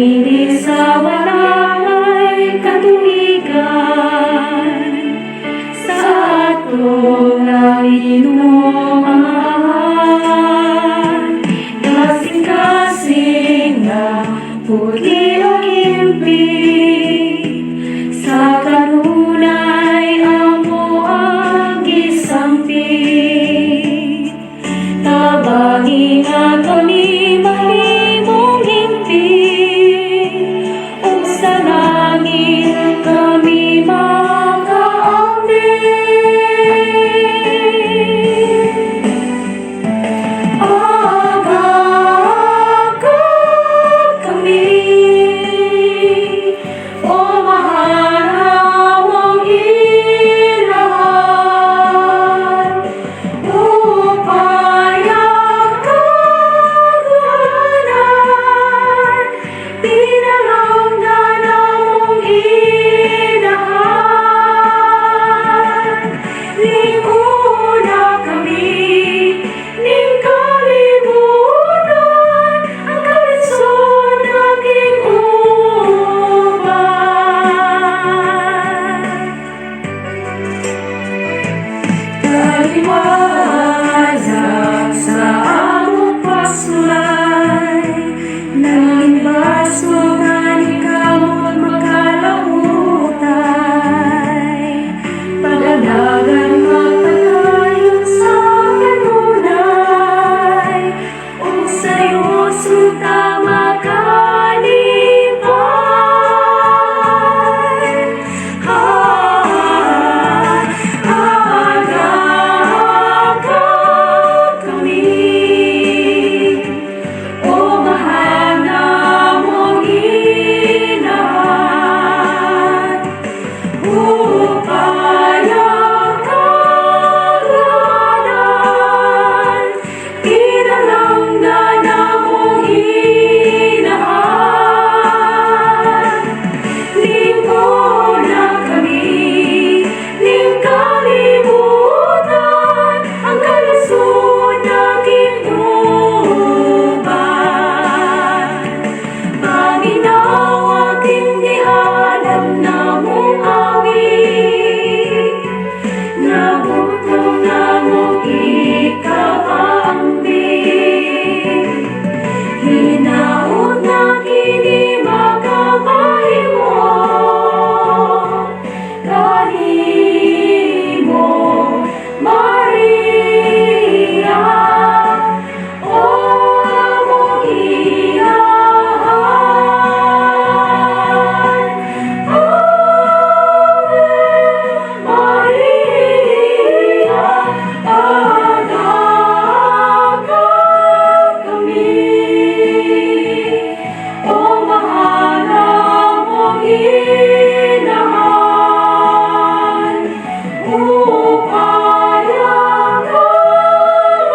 Dinhi sa walay katuigan, sa atong langitnong Amahan, kasing-kasing nga putli ug impit, sa kanunay amo ang gisampit. Tabangi nga kami mahimong hingpit, ug sa langit kami makaambit. Aga kami, O mahal namong Inahan, upaya kag uganan, Pinalangga namong Inahan. Lig-on kami ning kalibutan, ang kalisod naging uban. Kaliwanag sa among pagsulay, nangin baso nga ningkamot makalahutay, Pag-alagan magpadayon sa kanunay, ug seryoso ta makalipay. Ha, aga kami, O mahal namong Inahan, upaya kag uganan, Pinalangga namong Inahan. Lig-on kami ning kalibutan, ang kalisod naging uban. Paminawa gihalad namong awit, Nabutong namong ikapaambit. Hinaot nga kini makamahimo kanimo, Maria, O among Inahan. Ave Maria, aga kami, O mahal namong Inahan, upaya kag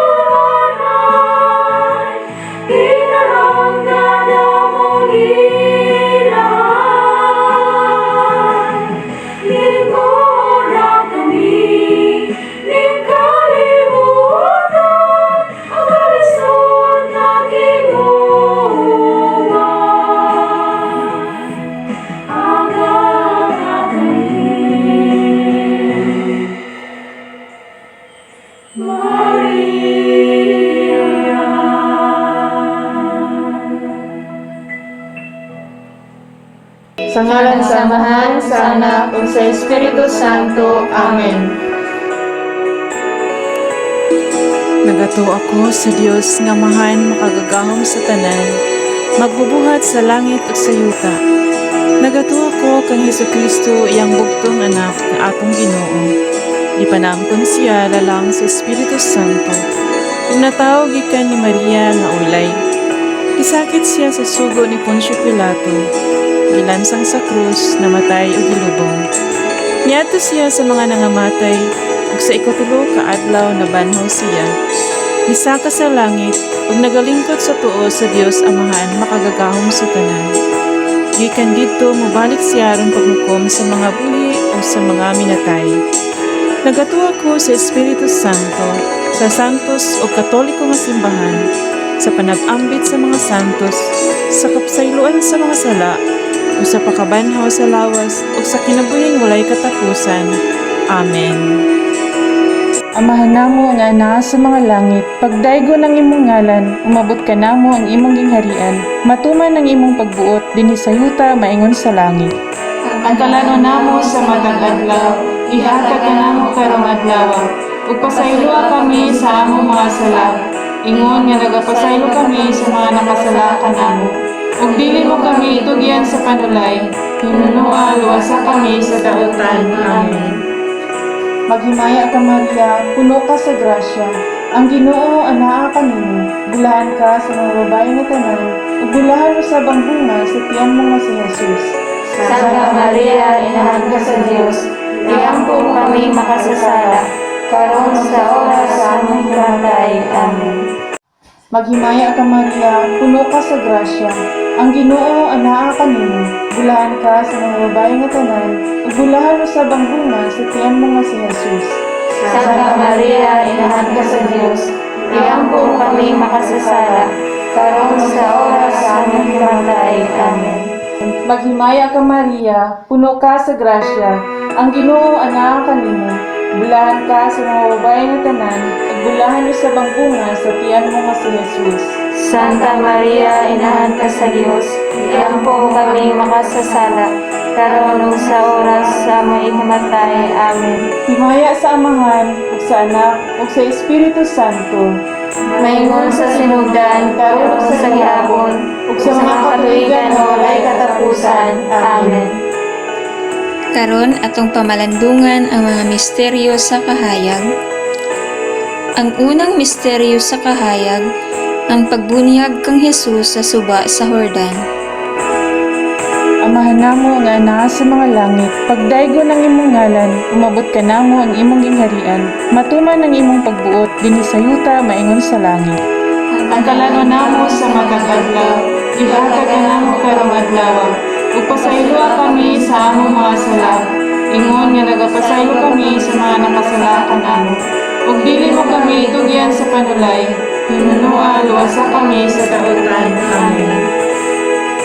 uganan, Pinalangga namong Inahan. Lig-on kami ning kalibutan, ang kalisod naging uban. Aga kami, Maria. Sa ngalan sa Amahan, sa Anak, ug sa Espiritu Santo. Amen. Nagatuo ako sa Dios nga Amahan makagagahom sa tanan, magbubuhat sa langit ug sa yuta. Nagatuo ako kang Hesukristo, iyang bugtong anak, nga atong Ginoo. Gipanangkon siya lalang sa Espiritu Santo. Ug natawo gikan ni Maria nga ulay. Gisakit siya sa sugo ni Poncio Pilato. Gilansang sa krus, namatay ug gilubong. Niadto siya sa mga nangamatay, ug sa ikatulo ka adlaw nabanhaw siya. Misaka sa langit ug nagalingkod sa tuo sa Dios Amahan makagagahom sa tanan. Gikan didto mobalik siya aron paghukom sa mga buhi ug sa mga minatay. Nagatuo ako sa Espiritu Santo, sa santos ug Katoliko nga simbahan, Sa panag-ambit sa mga santos, sa kapsayloan sa mga sala, ug sa pakabanhaw sa lawas, ug sa kinabuhing walay katapusan. Amen. Amahan namo nga anaa sa mga langit, pagdaygon ang imong ngalan, umabot kanamo ang imong gingharian, matuman ang imong pagbuot dinhi sa yuta maingon sa langit. Ang kalan-on namo sa matag adlaw, ihatag kanamo karong adlaw. Ug pasayloa kami sa among mga sala, ingon nga nagapasaylo kami sa mga nakasala kanamo. Ug dili mo kami itugyan sa panulay, hinunoa luwasa kami sa dautan. Amen. Maghimaya ka, Maria, puno ka sa grasya. Ang Ginoo anaa kanimo, bulahan ka sa mga babae nga tanan, ug bulahan usab ang bunga sa tiyan mo nga si Jesus. Santa Maria, Inahan ka sa Dios, iampo kami makasasala, karon sa oras sa among himatayi. Amen. Maghimaya ka, Maria, puno ka sa grasya. Ang Ginoo anaa kanimo, bulahan ka sa mga babae nga tanan, ug bulahan usab ang bunga sa tiyan mo nga si Jesus. Santa Maria, Inahan ka sa Dios, iampo kami makasasala, karon sa oras sa among himatayi. Amen. Maghimaya ka, Maria, puno ka sa grasya. Ang Ginoo anaa kanimo, bulahan ka sa mga babae nga tanan, ug bulahan usab ang bunga sa tiyan mo nga si Jesus. Santa Maria, Inahan ka sa Dios, iampo kami makasasala, karon ug sa oras sa among himatayi. Amen. Himaya sa Amahan, ug sa Anak, ug sa Espiritu Santo. Maingon sa sinugdan, karon ug sa gihapon, ug sa mga katuigan nga walay katapusan. Amen. Karon atong pamalandungan ang mga misteryo sa kahayag. Ang unang misteryo sa kahayag, ang pagbunyag kang Hesus sa suba sa Hordan. Amahan namo nga anaa sa mga langit, pagdaygon ang imong ngalan, umabot kanamo ang imong gingharian, matuman ang imong pagbuot dinhi sa yuta maingon sa langit. Ang kalan-on namo sa matag adlaw, ihatag kanamo karong adlaw. Ug pasayloa kami sa among mga sala, ingon nga nagapasaylo kami sa mga nakasala kanamo. Ug dili mo kami itugyan sa panulay, hinunoa luwasa kami sa dautan. Amen.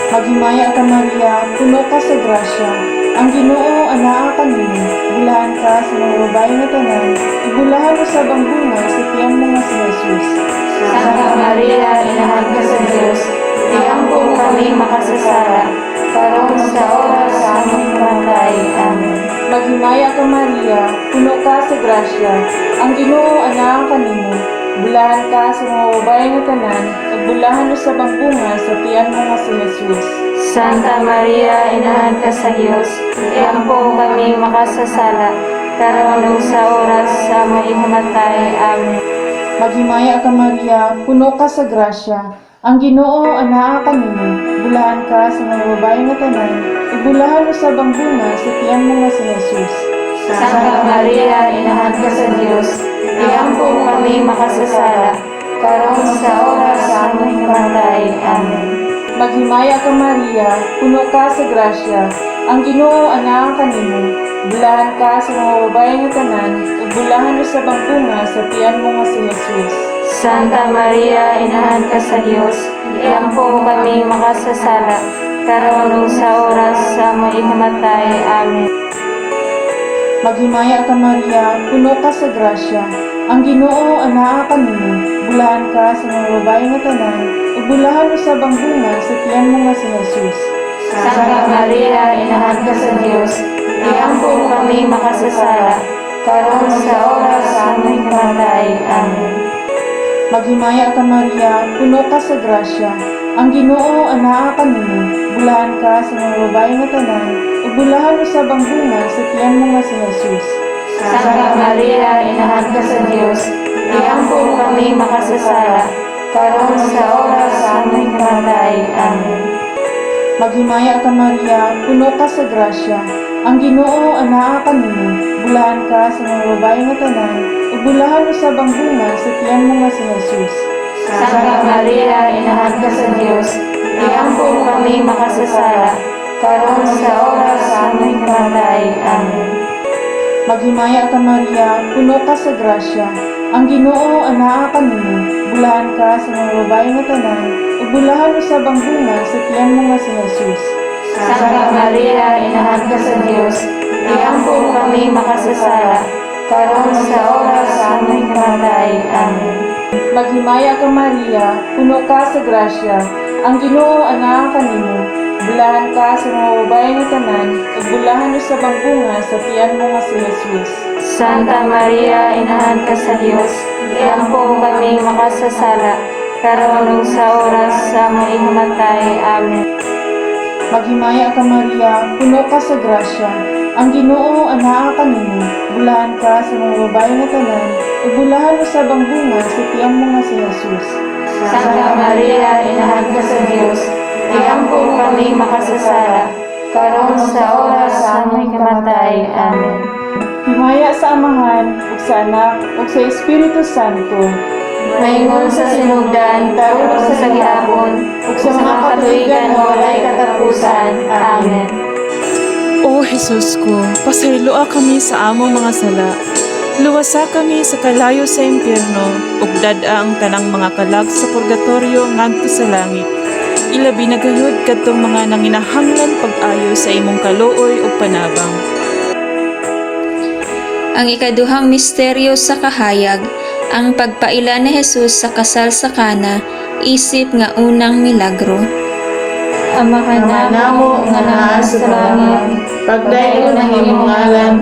Maghimaya ka, Maria, puno ka sa grasya. Ang Ginoo anaa kanimo, bulahan ka sa mga babae nga tanan, ug bulahan usab ang bunga sa tiyan mo nga si Jesus. Santa Maria, Inahan ka sa Dios, iampo kami makasasala, karon sa oras sa among himatayi. Amen. Maghimaya ka, Maria, puno ka sa grasya. Ang Ginoo anaa kanimo, bulahan ka sa mga babae nga tanan, ug bulahan usab ang bunga sa tiyan mo nga si Jesus. Santa Maria, Inahan ka sa Dios, iampo kami makasasala, karon ug sa oras sa among himatayi. Amen. Maghimaya ka, Maria, puno ka sa grasya. Ang Ginoo anaa kanimo, bulahan ka sa mga babae nga tanan, ug bulahan usab ang bunga sa tiyan mo nga si Jesus. Santa Maria, Inahan ka sa Dios, iampo kami makasasala, karon sa oras sa among himatayi. Amen. Maghimaya ka, Maria, puno ka sa grasya. Ang Ginoo anaa kanimo, bulahan ka sa mga babae nga tanan, ug bulahan usab ang bunga sa tiyan mo nga si Jesus. Santa Maria, Inahan ka sa Dios, iampo kami makasasala, karon ug sa oras sa among himatayi. Amen. Maghimaya ka, Maria, puno ka sa grasya. Ang Ginoo anaa kanimo, bulahan ka sa mga babae nga tanan, ug bulahan usab ang bunga sa tiyan mo nga si Jesus. Santa Maria, Inahan ka sa Dios, iampo kami makasasala, karon sa oras sa among himatayi. Amen. Maghimaya ka, Maria, puno ka sa grasya. Ang Ginoo anaa kanimo, bulahan ka sa mga babae nga tanan, ug bulahan usab ang bunga sa tiyan mo nga si Jesus. Santa Maria, Inahan ka sa Dios, iampo kami makasasala, karon sa oras sa among himatayi. Amen. Maghimaya ka, Maria, puno ka sa grasya. Ang Ginoo anaa kanimo, bulahan ka sa mga babae nga tanan, ug bulahan usab ang bunga sa tiyan mo nga si Jesus. Santa Maria, Inahan ka sa Dios, iampo kami makasasala, karon sa oras sa among himatayi. Amen. Maghimaya ka, Maria, puno ka sa grasya. Ang Ginoo anaa kanimo, bulahan ka sa mga babae nga tanan, ug bulahan usab ang bunga sa tiyan mo nga si Jesus. Santa Maria, Inahan ka sa Dios, iampo mo kami makasasala, karon sa oras sa among kamatay. Amen. Maghimaya ka, Maria, puno ka sa grasya, ang Ginoo anaa kanimo, bulahan ka sa mga babae nga tanan, ug bulahan usab ang bunga sa tiyan mo nga si Jesus. Santa Maria, Inahan ka sa Dios, iampo mo kami makasasala, karon ug sa oras sa among ikamatay. Amen. Maghimaya ka, Maria, puno ka sa grasya, ang Ginoo anaa kanimo, bulahan ka sa mga babae nga tanan, ug bulahan usab ang bunga sa tiyan mo nga si Jesus. Santa Maria, Inahan ka sa Dios, iampo mo kami makasasala, karon sa oras sa among ikamatay. Amen. Himaya sa Amahan, ug sa Anak, ug sa Espiritu Santo. Maingon sa sinugdan, karon ug sa gihapon, ug sa mga katuigan nga walay katapusan. Amen. O Jesus ko, pasayloa kami sa among mga sala. Luwasa kami sa kalayo sa impyerno, ug dad-a ang tanang mga kalag sa purgatorio ngadto sa langit. Ilabi na gayud kadtong mga nanginahanglan pag-ayo sa imong kaluoy ug panabang. Ang ikaduhang misteryo sa kahayag, ang pagpaila ni Jesus sa kasal sa Kana, isip nga unang milagro. Amahan Ama namo namo nga naa sa langit, pagdayon ang imong ngalan,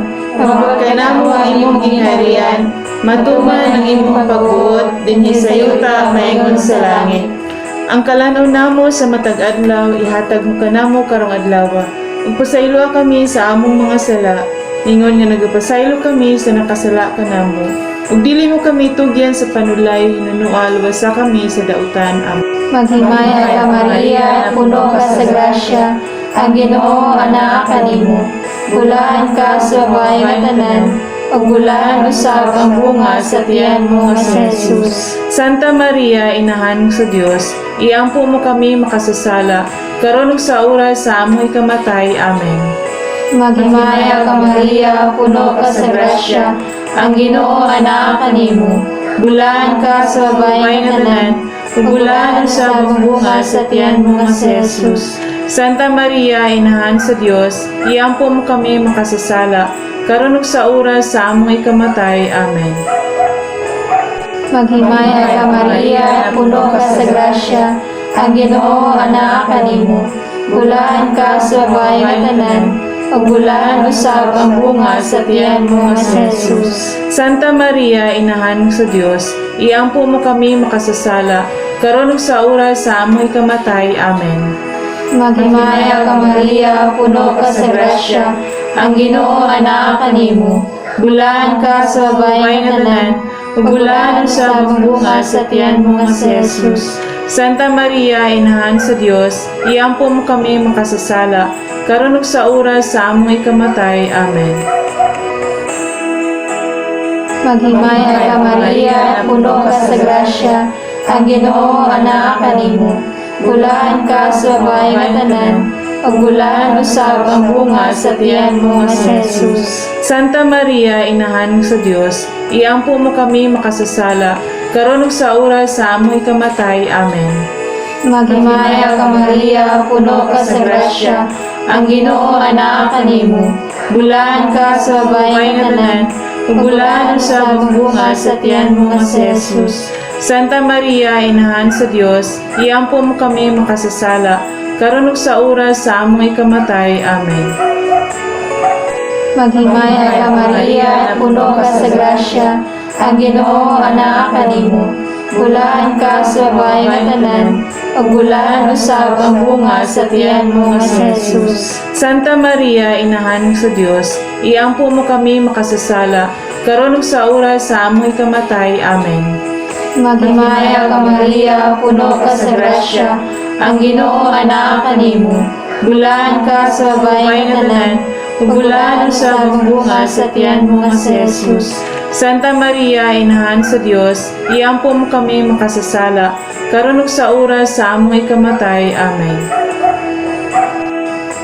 umabot ka namo ang imong gingharian, matuman ang imong pagbuot dinhi sa yuta maingon sa langit. Ang kalan-on namo sa matag adlaw ihatag mo kanamo karong adlaw. Ug pasayloa kami sa among mga sala, ingon nga nagapasaylo kami sa nakasala kanamo. Ug dili mo kami tugyan sa panulay, hinunua luwasa kami sa dautan. Amen. Maghimaya ka, Maria, puno ka sa grasya, ang Ginoo anaa kanimo. Bulahan ka sa babae nga tanan, ug bulahan usab ang bunga sa tiyan mo nga si Jesus. Santa Maria, Inahan sa Dios, iampo mo kami makasasala, karon ug sa oras sa among ikamatay. Amen. Maghimaya ka, Maria, puno ka sa grasya, ang Ginoo anaa kanimo. Bulahan ka sa babae nga tanan, ug bulahan usab ang bunga sa tiyan mo nga si Jesus. Santa Maria, Inahan sa Dios, iampo mo kami makasasala, karon ug sa oras sa among ikamatay. Amen. Maghimaya ka, Maria, puno ka sa grasya, ang Ginoo anaa kanimo. Bulahan ka sa babae nga tanan, ug bulahan usab ang bunga sa tiyan mo nga si Jesus. Santa Maria, Inahan sa Dios, iampo mo kami makasasala, karon ug sa oras sa among ikamatay. Amen. Maghimaya ka, Maria, puno ka sa grasya, ang Ginoo anaa kanimo. Bulahan ka sa babae nga tanan, ug bulahan usab ang bunga sa tiyan mo nga si Jesus. Santa Maria, Inahan sa Dios, iampo mo kami makasasala, karon ug sa oras sa among ikamatay. Amen. Maghimaya ka, Maria, puno ka sa grasya, ang Ginoo anaa kanimo. Bulahan ka sa babae nga tanan, ug bulahan usab ang bunga sa tiyan mo nga si Jesus. Santa Maria, Inahan sa Dios, iampo mo kami makasasala, karon ug sa oras sa among ikamatay. Amen. Maghimaya ka, Maria, puno ka sa grasya, ang Ginoo anaa kanimo. Bulahan ka sa babae nga tanan, ug bulahan usab ang bunga sa tiyan mo nga si Jesus. Santa Maria, Inahan sa Dios, iampo mo kami makasasala, karon ug sa oras sa among ikamatay. Amen. Maghimaya ka, Maria, puno ka sa grasya, ang Ginoo anaa kanimo. Bulahan ka sa babae nga tanan, ug bulahan usab ang bunga sa tiyan mo nga si Jesus. Santa Maria, Inahan sa Dios, iampo mo kami makasasala, karon ug sa oras sa among ikamatay. Amen. Maghimaya ka, Maria, puno ka sa grasya, ang Ginoo anaa kanimo. Bulahan ka sa babae nga tanan, ug bulahan usab ang bunga sa tiyan mo nga si Jesus. Santa Maria, Inahan sa Dios, iampo mo kami makasasala, karon ug sa oras sa among ikamatay. Amen.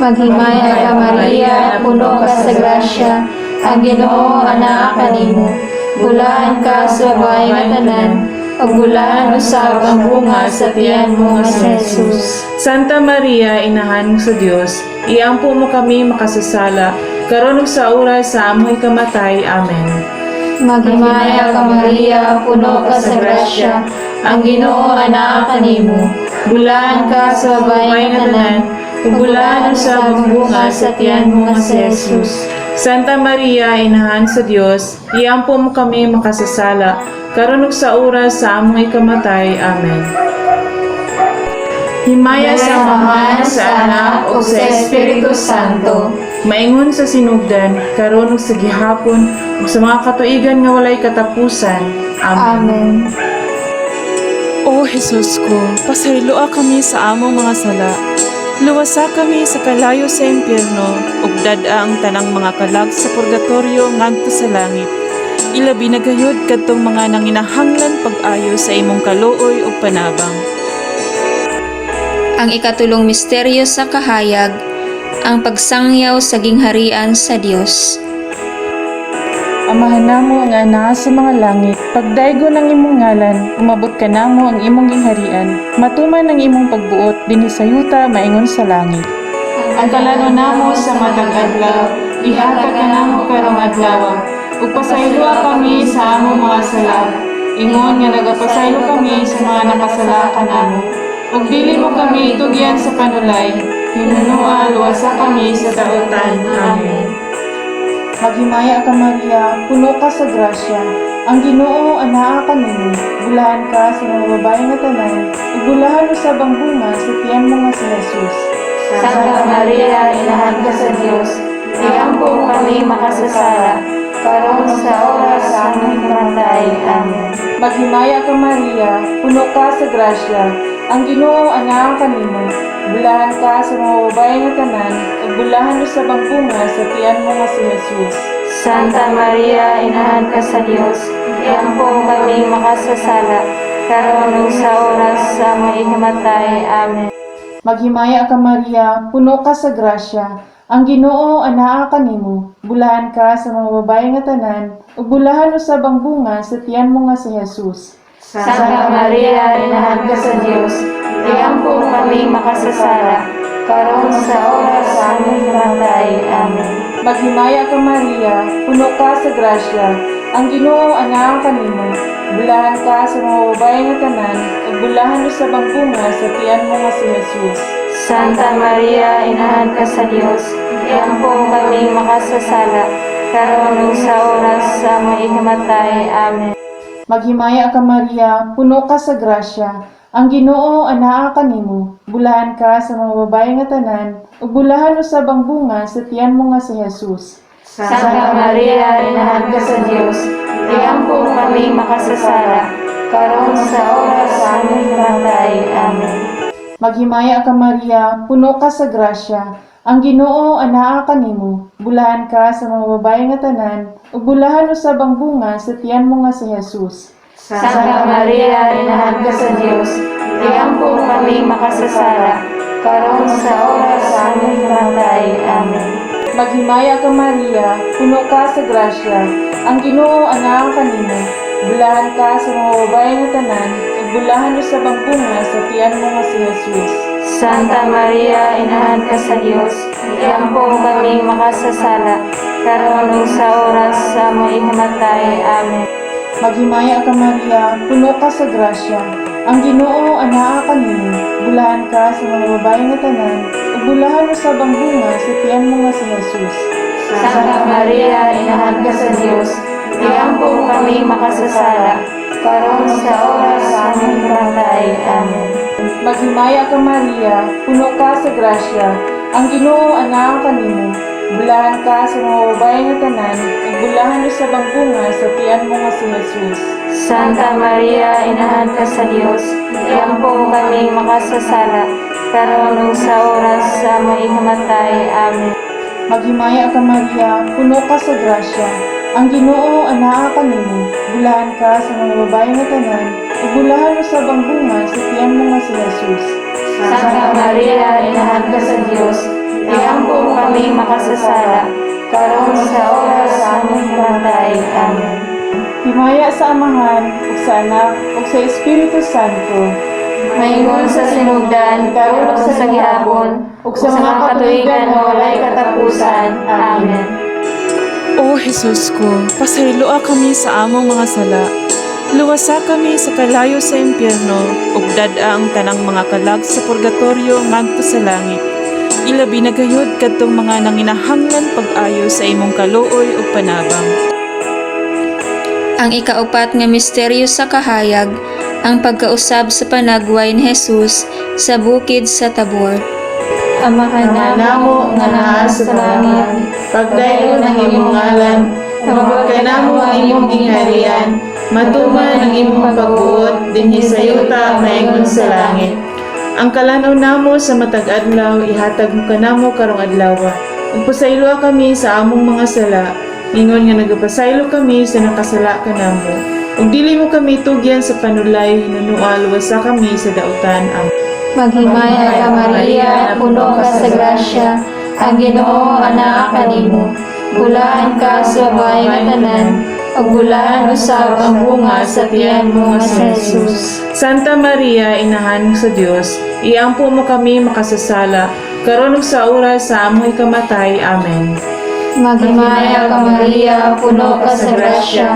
Maghimaya ka, Maria, puno ka sa grasya, ang Ginoo anaa kanimo. Bulahan ka sa babae nga tanan, ug bulahan usab ang bunga sa tiyan mo nga si Jesus. Santa Maria, Inahan sa Dios, iampo mo kami makasasala, karon ug sa oras sa among ikamatay. Amen. Maghimaya ka, Maria, puno ka sa grasya, ang Ginoo anaa kanimo. Bulahan ka sa babae nga tanan, ug bulahan usab ang bunga sa tiyan mo nga si Jesus. Santa Maria, Inahan sa Dios, iampo mo kami makasasala, karon ug sa oras sa among ikamatay. Amen. Himaya sa Amahan, sa Anak, ug sa Espiritu Santo, maingon sa sinugdan, karon ug sa gihapon, ug sa mga katuigan nga walay katapusan. Amen. Amen. O Jesus ko, pasayloa kami sa among mga sala. Luwasa kami sa kalayo sa impyerno, ug dad-a ang tanang mga kalag sa purgatorio ngadto sa langit. Ilabi na gayud kadtong mga nanginahanglan pag-ayo sa imong kaluoy ug panabang. Ang ikatulong misteryo sa kahayag, ang pagsangyaw sa gingharian sa Dios. Amahan namo nga naa sa mga langit, pagdaygo ng imong ngalan, umabot ka namo ang imong gingharian, matuman ang imong pagbuot dinhi sa yuta maingon sa langit. Ang kalano namo sa matag adlaw, ihatag kanamo karong adlaw, ug pasayloa kami sa among mga sala, ingon nga nagapasaylo kami sa mga nakasala kanamo. Ug dili mo kami itugyan sa panulay, hinunoa luwasa kami sa dautan. Amen. Maghimaya ka, Maria, puno ka sa grasya, ang Ginoo anaa kanimo, bulahan ka sa mga babae nga tanan, ug bulahan usab ang bunga sa tiyan mo nga si Jesus. Santa Maria, Inahan ka sa Dios, iampo kami makasasala, karon sa oras sa among kamatay. Amen. Maghimaya ka, Maria, puno ka sa grasya, ang Ginoo anaa kanimo, bulahan ka sa mga babae nga tanan, ug bulahan usab ang bunga sa tiyan mo nga si Jesus. Santa Maria, Inahan ka sa Dios, iampo kami makasasala, karon ug sa oras sa among ikamatay. Amen. Maghimaya ka, Maria, puno ka sa grasya, ang Ginoo anaa kanimo, bulahan ka sa mga babae nga tanan, ug bulahan usab ang bunga sa tiyan mo nga si Jesus. Santa Maria, Inahan ka sa Dios, iampo kami makasasala, karon sa oras sa among ikamatay. Amen. Maghimaya ka, Maria, puno ka sa grasya, ang Ginoo anaa kanimo, bulahan ka sa mga babae nga tanan, ug bulahan usab ang bunga sa tiyan mo nga si Jesus. Santa Maria, Inahan ka sa Dios, iampo kami makasasala, karon ug sa oras sa among ikamatay. Amen. Maghimaya ka, Maria, puno ka sa grasya, ang Ginoo anaa kanimo, bulahan ka sa mga babae nga tanan, ug bulahan usab ang bunga sa tiyan mo nga si Jesus. Santa Maria, Inahan ka sa Dios, iampo kami makasasala, karon sa oras sa among ikamatay. Amen. Maghimaya ka, Maria, puno ka sa grasya, ang Ginoo anaa kanimo, bulahan ka sa mga babae nga tanan, ug bulahan usab ang bunga sa tiyan mo nga si Jesus. Santa Maria, Inahan ka sa Dios, iampo kami makasasala, karon sa oras sa among ikamatay. Amen. Maghimaya ka, Maria, puno ka sa grasya, ang Ginoo anaa kanimo, bulahan ka sa mga babae nga tanan, ug bulahan usab ang bunga sa tiyan mo nga si Jesus. Santa Maria, Inahan ka sa Dios, iampo kami makasasala, karon ug sa oras sa among ikamatay. Amen. Maghimaya ka, Maria, puno ka sa grasya, ang Ginoo anaa kanimo, bulahan ka sa mga babae nga tanan, ug bulahan usab ang bunga sa tiyan mo nga si Jesus. Santa Maria, Inahan ka sa Dios, iampo kami makasasala, karon sa oras sa among ikamatay. Amen. Maghimaya ka, Maria, puno ka sa grasya, ang Ginoo anaa kanimo, bulahan ka sa mga babae nga tanan, ug bulahan usab ang bunga sa tiyan mo nga si Jesus. Santa Maria, Inahan ka sa Dios, iampo kami makasasala, karon ug sa oras sa among ikamatay. Amen. Maghimaya ka, Maria, puno ka sa grasya, ang Ginoo anaa kanimo, bulahan ka sa mga babae nga tanan, ug bulahan usab ang bunga sa tiyan mo nga si Jesus. Santa Maria, Inahan ka sa Dios, iampo kami makasasala, karon sa oras sa among ikamatay. Amen. Himaya sa Amahan, ug sa Anak, ug sa Espiritu Santo. Maingon sa sinugdan, karon ug sa gihapon, ug sa mga katuigan nga walay katapusan. Amen. O Jesus ko, pasayloa kami sa among mga sala. Luwasa kami sa kalayo sa impyerno ug dad-a ang tanang mga kalag sa purgatorio ngadto sa langit. Ilabi na gayud kadtong mga nanginahanglan pag-ayo sa imong kaluoy ug panabang. Ang ikaupat nga misteryo sa kahayag, ang pagkausab sa panagway ni Jesus sa bukid sa Tabor. Amahan Ama namo namo nga naa sa langit, pagdayon ang imong ngalan, umabot ka namo ang imong gingharian, matuman ang imong pagbuot dinhi sa yuta maingon sa langit. Ang kalanaw namo sa matag adlaw ihatag mo kanamo karong adlaw. Ug pasayloa kami sa among mga sala, ingon nga nagapasaylo kami sa nakasala kanamo. Ug dili mo kami tugyan sa panulay, hinunoa luwasa kami sa dautan. Amen. Maghimaya ka, Maria, puno ka sa grasya, ang Ginoo anaa kanimo. Bulahan ka sa babae nga tanan, ug bulahan usab ang bunga sa tiyan mo nga si Jesus. Santa Maria, inahan sa Dios, iampo mo kami makasasala, karon ug sa oras sa among ikamatay. Amen. Maghimaya ka, Maria, puno ka sa grasya,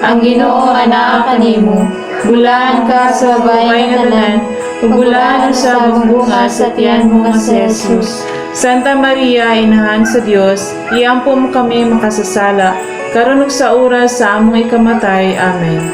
ang Ginoo anaa kanimo. Bulahan ka sa babae nga tanan, ug bulahan usab ang bunga sa tiyan mo nga si Jesus. Santa Maria, inahan sa Dios, iampo mo kami makasasala, karon ug sa oras sa among ikamatay. Amen.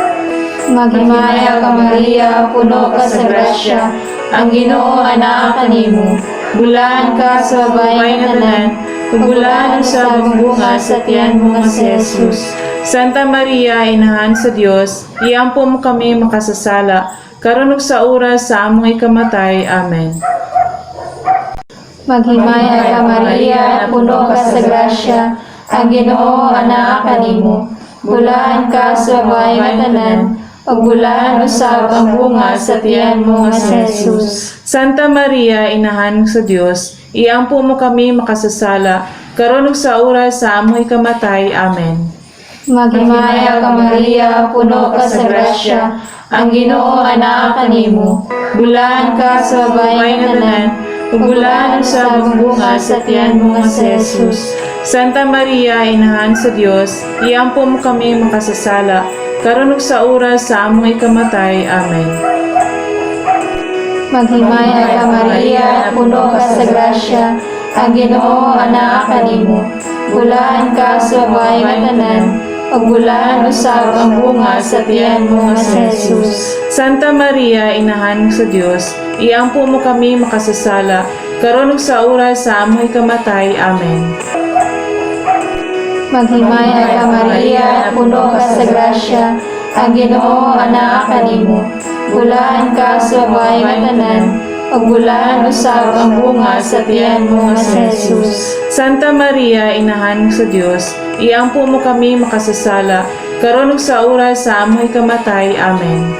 Maghimaya ka, Maria, puno ka sa grasya, ang Ginoo anaa kanimo. Bulahan ka sa babae nga tanan, ug bulahan usab ang bunga sa tiyan mo nga si Jesus. Santa Maria, inahan sa Dios, iampo mo kami makasasala, karon ug sa oras sa among ikamatay. Amen. Maghimaya ka, Maria, puno ka sa grasya, ang Ginoo anaa kanimo. Bulahan ka sa babae nga tanan, ug bulahan usab ang bunga sa tiyan mo nga si Jesus. Santa Maria, inahan sa Dios, iampo mo kami makasasala, karon ug sa oras sa among ikamatay. Amen. Maghimaya ka, Maria, puno ka sa grasya, ang Ginoo anaa kanimo. Bulahan ka sa babae nga tanan, ug bulahan usab ang bunga sa tiyan mo nga si Jesus. Santa Maria, inahan sa Dios, iampo mo kami makasasala, karon ug sa oras sa among ikamatay. Amen. Maghimaya ka, Maria, puno ka sa grasya, ang Ginoo anaa kanimo. Bulahan ka sa babae nga tanan, ug bulahan usab ang bunga sa tiyan mo nga si Jesus. Santa Maria, inahan sa Dios, iampo mo kami makasasala, karon ug sa oras sa among ikamatay. Amen. Maghimaya ka, Maria, puno ka sa grasya, ang Ginoo anaa kanimo. Bulahan ka sa babae nga tanan, ug bulahan usab ang bunga sa tiyan mo nga si Jesus. Santa Maria, inahan sa Dios, iampo mo kami makasasala, karon ug sa oras sa among ikamatay. Amen.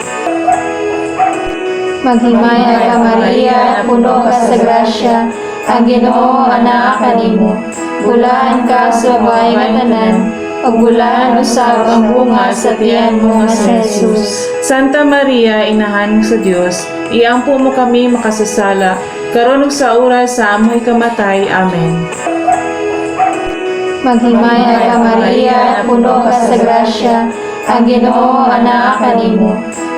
Maghimaya ka, Maria, puno ka sa grasya, ang Ginoo anaa kanimo. Bulahan ka sa babae nga tanan, ug bulahan usab ang bunga sa tiyan mo nga si Jesus. Santa Maria, inahan sa Dios, iampo mo kami makasasala, karon ug sa oras sa among ikamatay. Amen. Maghimaya ka, Maria, puno ka sa grasya, ang Ginoo anaa kanimo.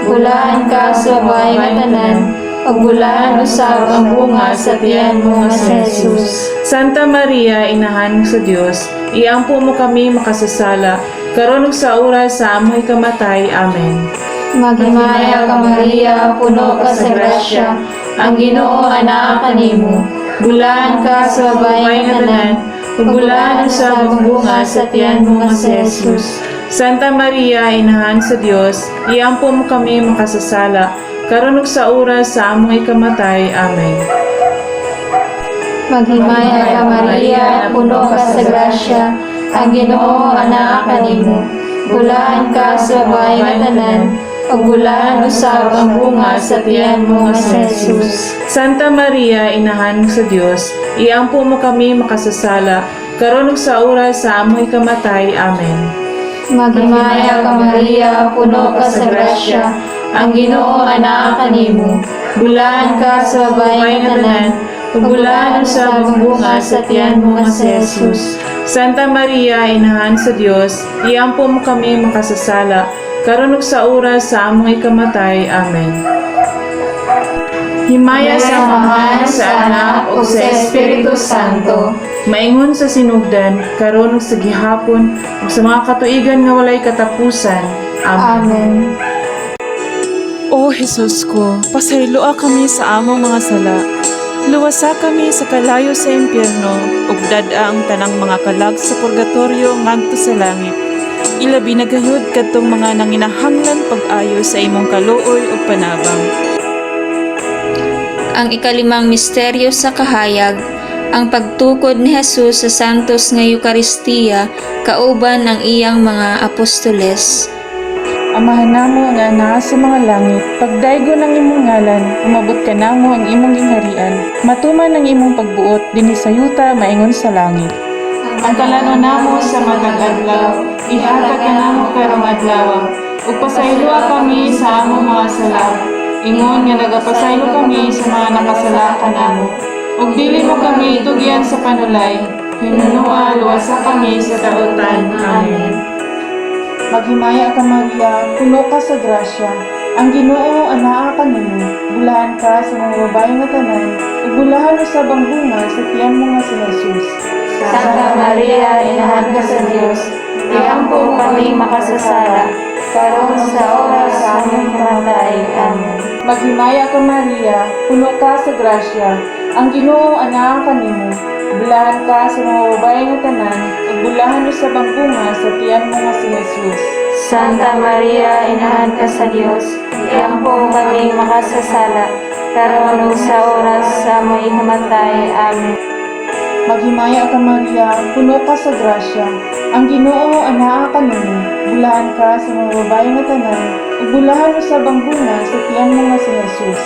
Bulahan ka sa babae nga tanan, ug bulahan usab ang bunga sa tiyan mo nga si Jesus. Santa Maria, inahan sa Dios, iampo mo kami makasasala, karon ug sa oras sa among ikamatay. Amen. Maghimaya ka, Maria, puno ka sa grasya, ang Ginoo anaa kanimo. Bulahan ka sa babae nga tanan, ug bulahan usab ang bunga sa tiyan mo nga si Jesus. Santa Maria, inahan sa Dios, iampo mo kami makasasala, karon ug sa oras sa among ikamatay. Amen. Maghimaya ka, Maria, puno ka sa grasya, ang Ginoo anaa kanimo. Bulahan ka sa babae nga tanan, ug bulahan usab ang bunga sa tiyan mo nga si Jesus. Santa Maria, inahan sa Dios, iampo mo kami makasasala, karon ug sa oras sa among ikamatay. Amen. Maghimaya ka, Maria, puno ka sa grasya, ang Ginoo anaa kanimo. Bulahan ka sa babae nga tanan, ug bulahan usab ang bunga sa tiyan mo nga si Jesus. Santa Maria, Inahan sa Dios, iampo mo kami makasasala, karon ug sa oras sa among ikamatay. Amen. Himaya sa Amahan, sa Anak, ug sa Espiritu Santo, maingon sa sinugdan, karon ug sa gihapon, ug sa mga katuigan nga walay katapusan. Amen. Amen. O Jesus ko, pasayloa kami sa among mga sala. Luwasa kami sa kalayo sa impyerno, ug dad-a ang tanang mga kalag sa purgatorio ngadto sa langit. Ilabi na gayud kadtong mga nanginahanglan pag-ayo sa imong kaluoy ug panabang. Ang ikalimang misteryo sa kahayag, ang pagtukod ni Jesus sa Santos nga Eukaristiya kauban ang iyang mga apostoles. Amahan namo nga naa sa mga langit, pagdaygo ng imong ngalan, umabot ka namo ang imong gingharian, matuman ang imong pagbuot dinhi sa yuta maingon sa langit. Ang kalano namo sa matag adlaw, ihatag kanamo karong adlaw, ug pasayloa kami sa among mga sala, ingon nga nagapasaylo kami sa mga nakasala kanamo. Ug dili mo kami itugyan sa panulay, hinunoa luwasa kami sa dautan. Amen. Maghimaya ka, Maria, puno ka sa grasya. Ang Ginoo anaa kanimo. Bulahan ka sa mga babae nga tanan, ug bulahan usab ang bunga sa tiyan mo nga si Jesus. Santa Maria, Inahan ka sa Dios, iampo kami makasasala, karon sa oras sa among kamatay. Amen. Maghimaya ka, Maria, puno ka sa grasya. Ang Ginoo anaa kanimo. Bulahan ka sa mga babae nga tanan, ug bulahan usab ang bunga sa tiyan mo nga si Jesus. Santa Maria, Inahan ka sa Dios, iampo kami makasasala, karon ug sa oras sa among kamatay. Amen. Maghimaya ka, Maria, puno ka sa grasya. Ang Ginoo anaa kanimo. Bulahan ka sa mga babae nga tanan, ug bulahan usab ang bunga sa tiyan mo nga si Jesus.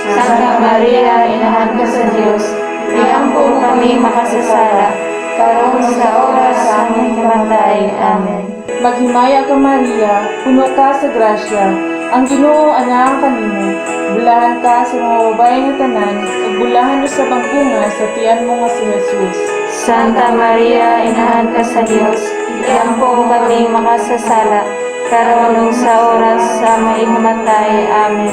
Santa Maria, Inahan ka sa Dios, iampo kami makasasala, karon sa oras sa among kamatay. Amen. Maghimaya ka, Maria, puno ka sa grasya. Ang Ginoo anaa kanimo. Bulahan ka sa mga babae nga tanan, ug bulahan usab ang bunga sa tiyan mo nga si Jesus. Santa Maria, Inahan ka sa Dios, iampo kami makasasala, karon ug sa oras sa among kamatay. Amen.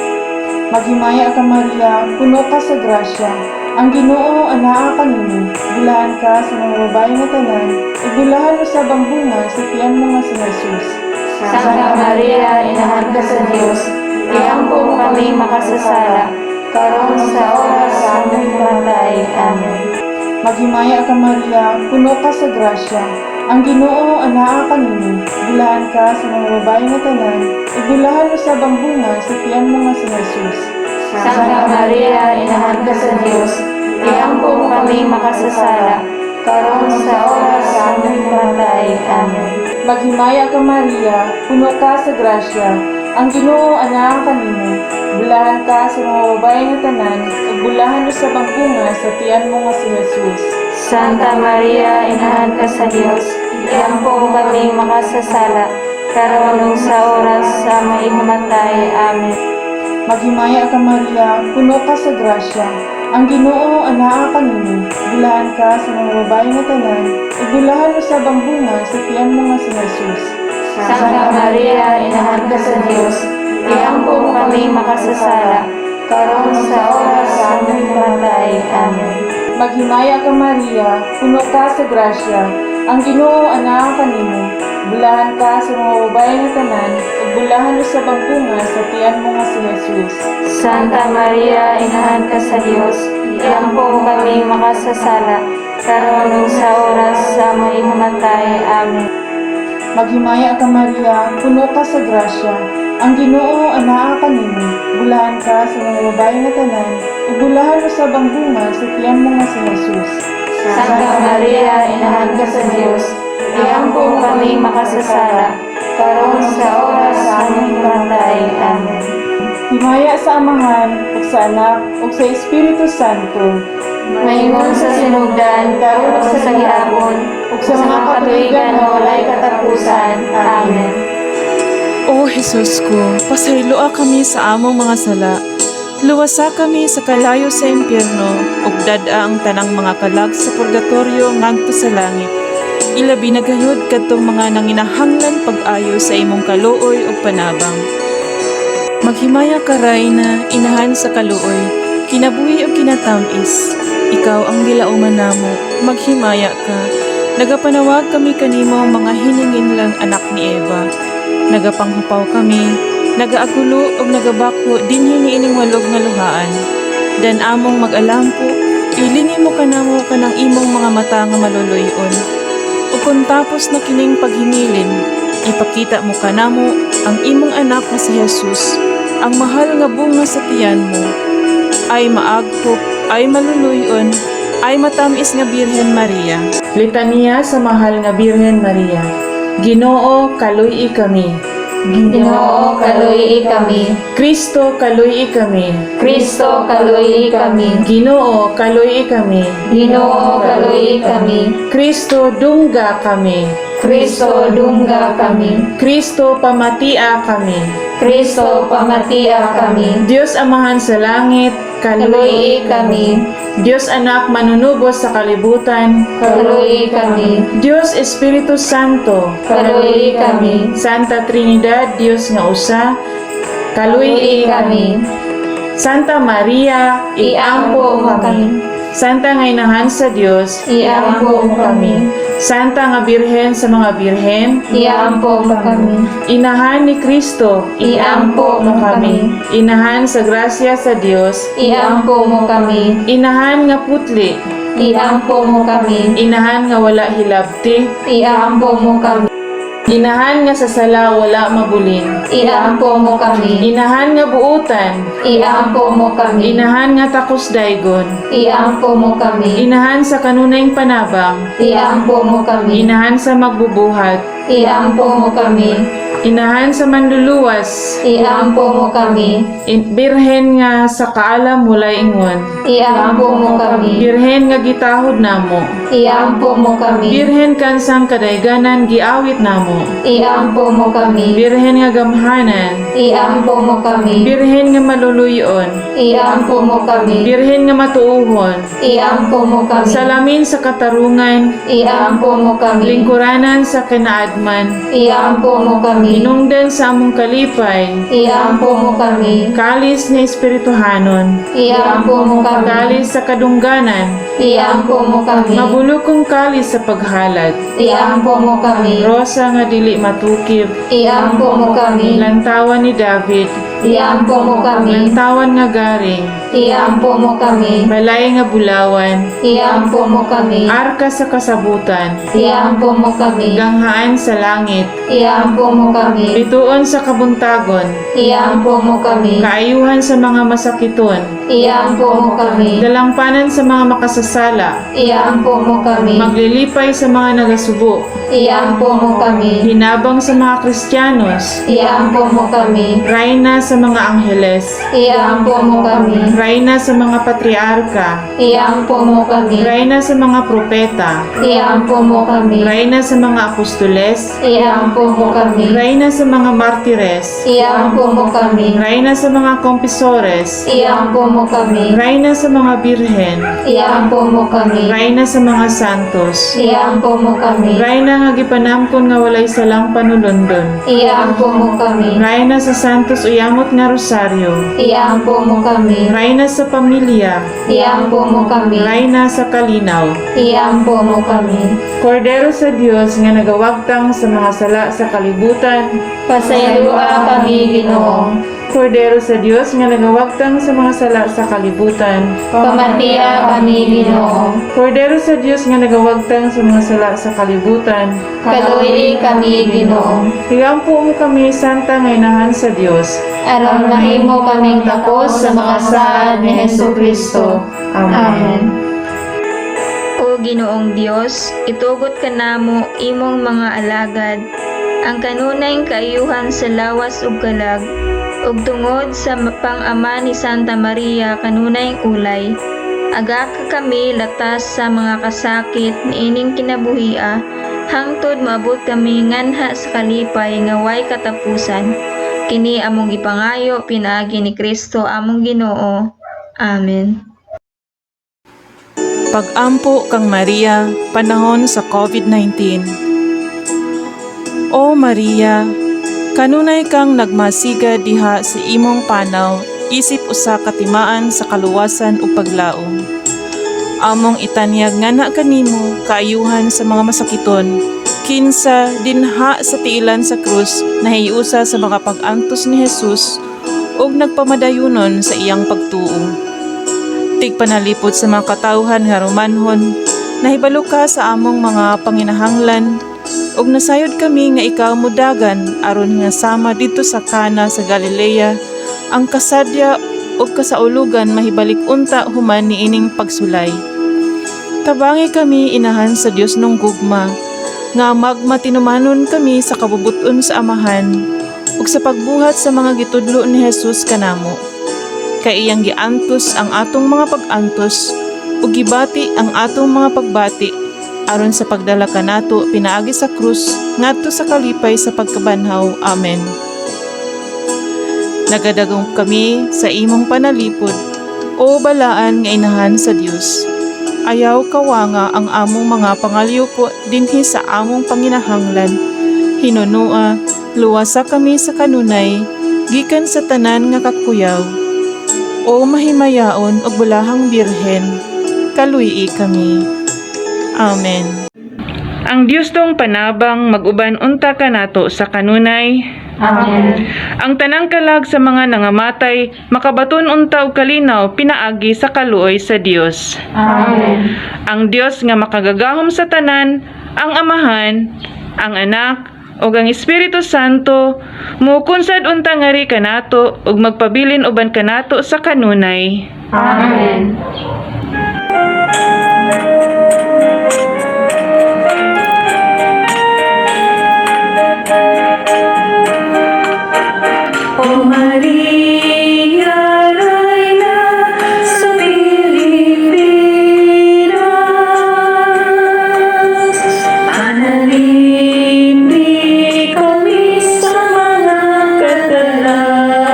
Maghimaya ka, Maria, puno ka sa grasya. Ang Ginoo anaa kanimo. Bulahan ka sa mga babae nga tanan, ug bulahan usab ang bunga sa tiyan mo nga si Jesus. Santa Maria, Inahan ka sa Dios, iampo kami makasasala, karon sa oras sa among kamatay. Amen. Maghimaya ka, Maria, puno ka sa grasya. Ang Ginoo anaa kanimo. Bulahan ka sa mga babae nga tanan, ug bulahan usab ang bunga sa tiyan mo nga si Jesus. Santa Maria, Inahan ka sa Dios, iampo kami makasasala, karon sa oras sa among kamatay. Amen. Maghimaya ka, Maria, puno ka sa grasya. Ang Ginoo anaa kanimo. Bulahan ka sa mga babae nga tanan, ug bulahan usab ang bunga sa tiyan mo nga si Jesus. Santa Maria, Inahan ka sa Dios, iampo kami makasasala, karon ug sa oras sa among kamatay. Amen. Maghimaya ka, Maria, puno ka sa grasya. Ang Ginoo anaa kanimo. Bulahan ka sa mga babae nga tanan, ug bulahan usab ang bunga sa tiyan mo nga si Jesus. Santa Maria, Inahan ka sa Dios, iampo kami makasasala, karon sa oras sa among kamatay. Amen. Maghimaya ka, Maria, puno ka sa grasya. Ang Ginoo anaa kanimo. Bulahan ka sa mga babae nga tanan, ug bulahan usab ang bunga sa tiyan mo nga si Jesus. Santa Maria, Inahan ka sa Dios, iampo kami makasasala, karon ug sa oras sa among kamatay. Amen. Maghimaya ka, Maria, puno ka sa grasya. Ang Ginoo anaa kanimo. Bulahan ka sa mga babae nga tanan, ug bulahan usab ang bunga sa tiyan mo nga si Jesus. Santa Maria, Inahan ka sa Dios, iampo kami makasasala, karon sa oras sa among kamatay. Amen. Himaya sa Amahan, ug sa Anak, ug sa Espiritu Santo. Maingon sa sinugdan, karon ug sa gihapon, Ug sa mga katuigan nga walay katapusan. Amen. O Jesus ko, pasayloa kami sa among mga sala. Luwasa kami sa kalayo sa impyerno, ug dad-a ang tanang mga kalag sa purgatorio ngadto sa langit. Ilabi na gayud kadtong mga nanginahanglan pag-ayo sa imong kaluoy ug panabang. Maghimaya ka, Rayna, inahan sa kaluoy, kinabuhi ug kinatamis. Ikaw ang gilauman namo, maghimaya ka. Nagapanawag kami kanimo, mga hininginlang anak ni Eva. Nagapanghupaw kami, nagaagulo ug nagabakho dinhi niining walog nga luhaan. Dan among mag-alampo, ilingi mo kanamo kanang imong mga mata nga maluluy-on. Ug kung tapos na kining paghingilin, ipakita mo kanamo ang imong anak nga si Jesus, ang mahal nga bunga sa tiyan mo. Ay maaghop, ay maluluy-on, ay matamis nga Birhen Maria. Litanya sa Mahal nga Birhen Maria. Ginoo, kaluy-i kami. Ginoo, kaluy-i kami. Kristo, kaluy-i kami. Kristo, kaluy-i kami. Ginoo, kaluy-i kami. Ginoo, kaluy-i kami. Kristo, dungga kami. Kristo, dungga kami. Kristo, pamatia kami. Kristo, pamatia kami. Diyos Amahan sa langit, Kaluy-i kami. Diyos Anak manunubos sa kalibutan, Kaluy-i kami. Diyos Espiritu Santo, Kaluy-i kami. Santa Trinidad, Diyos nga usa, kaluy-i kami. Santa Maria, Iampo mo kami. Santa nga inahan sa Dios, Iampo mo kami. Santa nga Birhen sa mga birhen, Iampo mo kami. Inahan ni Kristo, Iampo mo kami. Inahan sa grasya sa Dios, Iampo mo kami. Inahan nga putli, Iampo mo kami. Inahan nga wala hilabti, Iampo mo kami. Inahan nga sa sala wala mabulin, Iampo mo kami. Inahan nga buutan, Iampo mo kami. Inahan nga takos daygon, Iampo mo kami. Inahan sa kanunayng panabang, Iampo mo kami. Inahan sa magbubuhat, Iampo mo kami. Inahan sa manluluwas, Iampo mo kami. Birhen nga sa kaalam walay ingon, Iampo mo kami. Birhen nga gitahod namo, Iampo mo kami. Birhen kansang kadayganan giawit namo, Iampo mo kami. Birhen nga gamhanan, Iampo mo kami. Birhen nga maluluyon, Iampo mo kami. Birhen nga matuuhon, Iampo mo kami. Salamin sa katarungan, Iampo mo kami. Lingkuranan sa kinaadman, Iampo mo kami. Hinungdan sa among kalipay, Iampo mo kami. Kalis nga espirituhanon, Iampo mo kami. Kalis sa kadungganan, Iampo mo kami. Mabulokong kalis sa paghalad, Iampo mo kami. Rosa nga dili matukib, Iampo mo kami. Lantawan ni David, Iampo mo kami. Lantawan nga garing, Iampo mo kami. Balay nga bulawan, Iampo mo kami. Arka sa kasabutan, Iampo mo kami. Ganghaan sa langit, Iampo mo kami. Bituon sa kabuntagon, Iampo mo kami. Kaayuhan sa mga masakiton, Iampo mo kami. Dalampanan sa mga makasasala, Iampo mo kami. Maglilipay sa mga nagasubo, Iampo mo kami. Hinabang sa mga Kristiyanos, Iampo mo kami. Rayna sa mga angheles, Iampo mo kami. Rayna sa mga patriarka, Iampo mo kami. Rayna sa mga propeta, Iampo mo kami. Rayna sa mga apostoles, Iampo mo kami. Rayna sa mga martires, Iampo mo kami. Rayna sa mga kompisores, Iampo mo kami. Rayna sa mga birhen, Iampo mo kami. Rayna sa mga santos, Iampo mo kami. Rayna nga gipanamkon nga walay salang panulondon, Iampo mo kami. Rayna sa santos uyamot nga rosaryo, Iampo mo kami. Rayna sa pamilya, Iampo mo kami. Rayna sa kalinaw, Iampo mo kami. Kordero sa Dios nga nagawagtang sa mga sala sa kalibutan, Pasayloa kami, Ginoo. Kordero sa Dios nga nagawagtang sa mga sala sa kalibutan, Pamatiya kami, Ginoo. Kordero sa Dios nga nagawagtang sa mga sala sa kalibutan, Kaluoy kami, Ginoo. Higampo mo kami, Santa nga inahan sa Dios. Aron mahimo kaming takos sa mga saad ni Hesus Kristo. Amen. O Ginoong Dios, itugot kanamo imong mga alagad ang kanunayng kaayuhan sa lawas ug kalag ug tungod sa pang-ama ni Santa Maria kanunayng ulay. Agaka kami latas sa mga kasakit niining kinabuhia, hangtod moabot kami nganha sa kalipay nga way katapusan. Kini among gipangayo pinaagi ni Kristo among Ginoo. Amen. Pag-ampo kang Maria panahon sa COVID-19. O Maria, kanunay kang nagmasiga diha sa imong panaw isip usa ka timaan sa kaluwasan ug paglaom. Among itanyag nganha kanimo kaayuhan sa mga masakiton, kinsa dinha sa tiilan sa krus nahiusa sa mga pag-antos ni Jesus ug nagpamadayunon sa iyang pagtuo. Tigpanalipod sa mga katawhan nga Romanhon, nahibalo ka sa among mga panginahanglan ug nasayod kami nga ikaw modagan aron nga sama didto sa Kana sa Galilea ang kasadya ug kasaulugan mahibalik unta human niining pagsulay. Tabangi kami, Inahan sa Dios nung gugma, nga magmatinumanon kami sa kabubut-on sa Amahan ug sa pagbuhat sa mga gitudlo ni Jesus kanamo. Kay iyang giantos ang atong mga pag-antos ug gibati ang atong mga pagbati aron sa pagdala kanato pinaagi sa krus ngadto sa kalipay sa pagkabanhaw. Amen. Nagadagom kami sa imong panalipod, O balaan nga Inahan sa Dios. Ayaw kawanga ang among mga pangalyuko dinhi sa among panginahanglan. Hinunua, luwasa kami sa kanunay, gikan sa tanan nga kakuyaw. O mahimayaon ug bulahang Birhen, kaluy-i kami. Amen. Ang Dios dong panabang mag-uban unta kanato sa kanunay. Amen. Ang tanang kalag sa mga nangamatay makabaton unta og kalinaw pinaagi sa kaluoy sa Dios. Amen. Ang Dios nga makagagahom sa tanan, ang Amahan, ang Anak, ug ang Espiritu Santo, mukunsad unta ngari kanato ug magpabilin uban kanato sa kanunay. Amen. O Maria, Reyna sa Pilipinas, Panalipdi kami sa mga katalagman.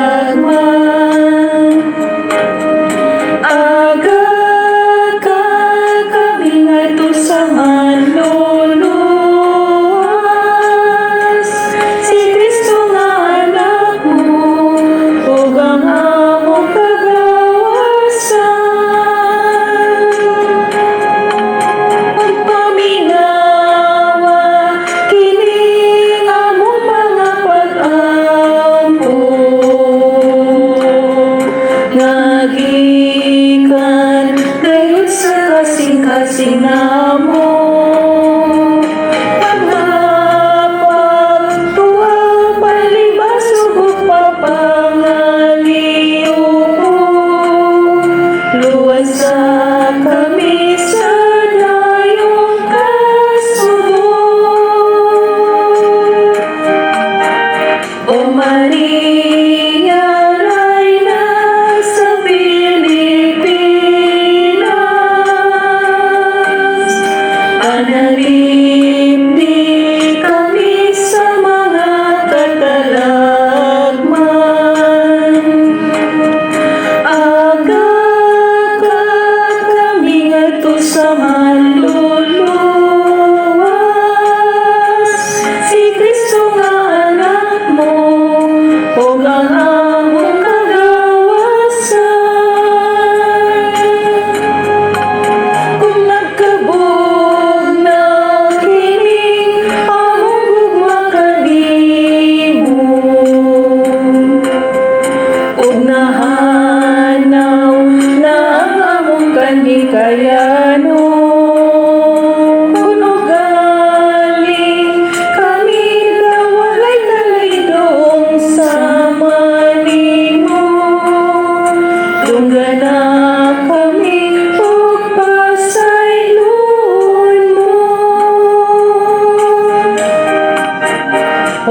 Aga ka kami ngadto sa manluluwas, si Kristo nga anak mo, ug ang among kagawasan. Pagpaminawa, kini among mga pag-ampo, nga gikan gayud sa kasing-kasing namo. Pagpagtuwa, palibasog ug pagpangaliyuko, luwasa kami sa dayong kasubo. O Maria, Reyna sa Pilipinas, Panalipdi kami sa mga katalagman. Aga ka kami ngadto sa manluluwas, si Kristo nga anak mo, ug ang among kagawasan. Kung nagkabog na kining among gugma kanimo, ug nahanaw na ang among kanikayanon, kun ugaling kami walay kalaydong sama nimo, dunggana kami ug pasayloon mo.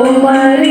O Maria,